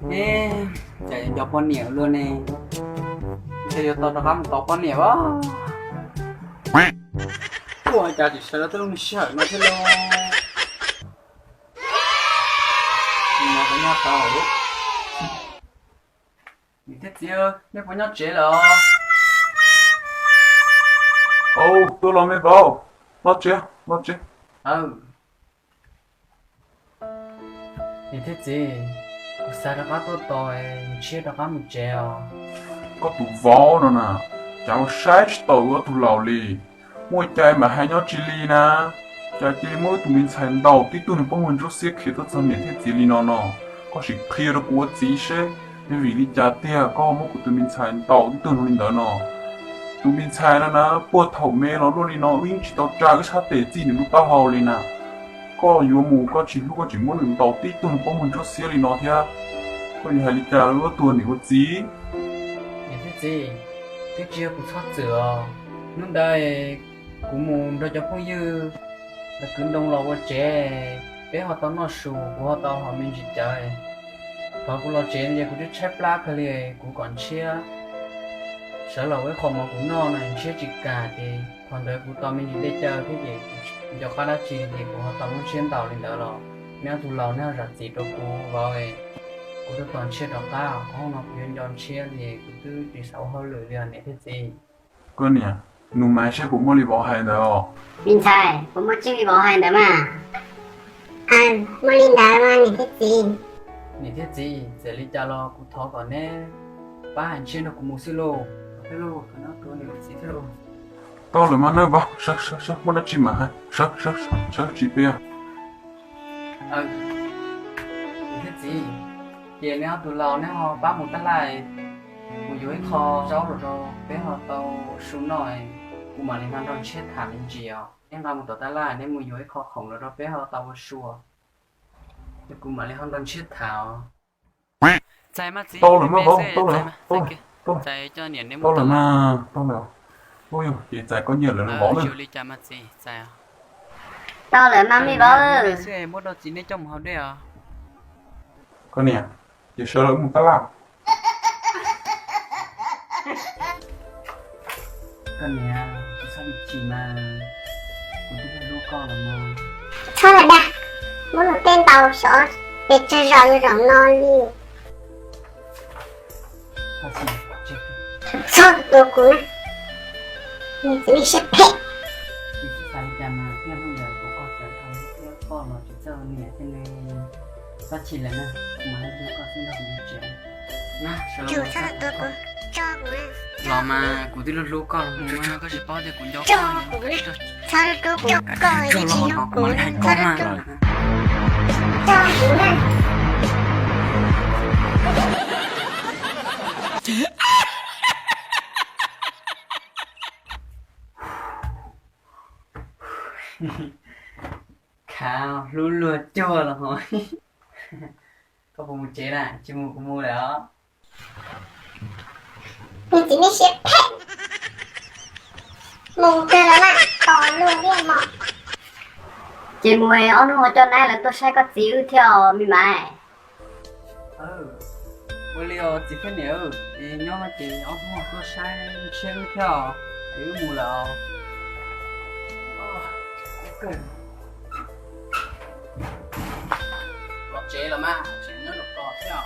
Eb, cas yuav nco poj niam luaj ne, ntshe yuav tau rov qab mus tos poj niam as. Ua cas tseem sawv los tej lub sij hawm no thiab los? Niam thiab txiv, nej puas nyob tsev lawm? Tuaj los me vauv, los tsev, los tsev. Niam thiab txiv, kuv xav rov qab tuaj tos Ntshiab rov qab mus tsev os. Koj tus vauv no na, cas ua saib tsis taus wb ob tug laus li. Muaj cai mam hais nyob tsis li na, cas cia li muab wb tus me ntxhais ntaus tib tug niag pob muag ntsuab xiab khiav tuaj txog niam thiab txiv li no no. Koj sim qhia rau kuv ua txiv seb yog vim li cas tiag koj muab kuv tus me ntxhais ntaus tib tug li ntawd no. Tus me ntxhais no na, puag thaum me los luaj li no wb yeej tsis tau tsa wb sab tes txij nws lub taub hau li na. Koj yuav mus koj tsis hlub koj tseem muab nws ntaus tib tug niag pob muag ntsuab xiab li no thiab. Koj yuav hais li cas rau wb ob tug niam ua txiv? Niam thiab txiv, twb tsis yog kuv txhob txwm os. Hnub ntawd kuv mus nrog cov phooj ywg lawv kwv ntoo los ua tsev, peb ho tau noj su, kuv ho tau haus me ntsis cawv. Thaum kuv los tsev no ces kuv twb tshaib plab kawg li, kuv kom Ntshiab sawv los ua ib qho mov kuv noj no Ntshiab tsis kam ces thaum ntawd kuv tau me ntsis dej cawv thiab ces kuv nco qab dab tsi ces kuv ho tau muab Ntshiab ntaus li ntawd los. Neb ob tug laus neb ho zam txim rau kuv vauv, kuv tuaj tos Ntshiab rov qab, qhov no kuv yuav nco Ntshiab li, kuv twb tsis xav ua hauj lwm li os niam thiab txiv. Koj niam, nus mas seb puas muaj li vauv hais ntawd os. Me ntxhais, puas muaj tseeb li vauv hais ntawd mas? Muaj li ntawd mas niam thiab txiv. Niam thiab txiv, txawm li cas los kuv thov kom neb pab hais Ntshiab nrog kuv mus xwb lauj. Tau lawm mas na vauv, sawv, sawv, sawv, muaj dab tsi mas hais, sawv, sawv, sawv, tsis peb. Niam thiab txiv, ces neb ob tug laus neb ho pab mus tab laj, mus yuav ib qho zaub los rau peb ho tau su noj, kuv mam li nqa nrog Ntshiab tham me ntsis os. Neb nqa mus tom tab laj, neb mus yuav ib qho khoom los rau peb ho tau ua su, es kuv mam li ho nrog Ntshiab tham os. Txais mas txiv, tau lawm mas vauv, tau lawm, tau lawm, tau lawm, tau lawm mas, tau lawm. Ub, ces txais koj nyiaj lawm vauv na. Tau lawm mas me vauv. Muab rau txiv neb coj mus haus dej os. Koj niam, ces sawv lawm mus tab laj. Koj niam, kuv txhob chim mas, kuv twb hlub koj los mas. Txhob lam dag, muab luag tej ntaus xyov pes tsawg zaus yuav zaum no li. Txhob tua kuv na, niag txiv neej siab phem. Los mas kuv twb hlub hlub koj los, koj tsis paub tias kuv nco koj. Txhob hlub kuv, koj tsis hlub kuv, txhob hlub kuv na. Khav hlub luag cuag los ho. Koj puas mus tsev na? Tsis mus kuv mus lawm os. Niag txiv neej siab phem, mus kawg los mas tos luag thiaj mus. Ces mus ob hnub ho coj nab lawv tuaj saib koj txiv wb thiab os me mas. Ua li os txiv thiab niam, es nyob no ces ob hnub ho tuaj saib Ntshiab wb thiab os, es wb mus lawm os. Los tsev los mas, tseem nyob nraum ko thiab.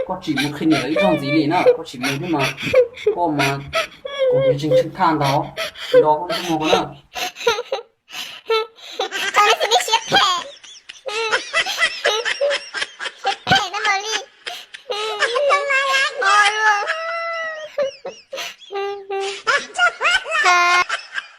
Koj tsis mus qhia niam lawv ib zaug ntxiv li na, koj tsis mus thiab mas, koj mas, kuv yuav tseem tshwj thaj ntag, do koj ntxub muag ko na.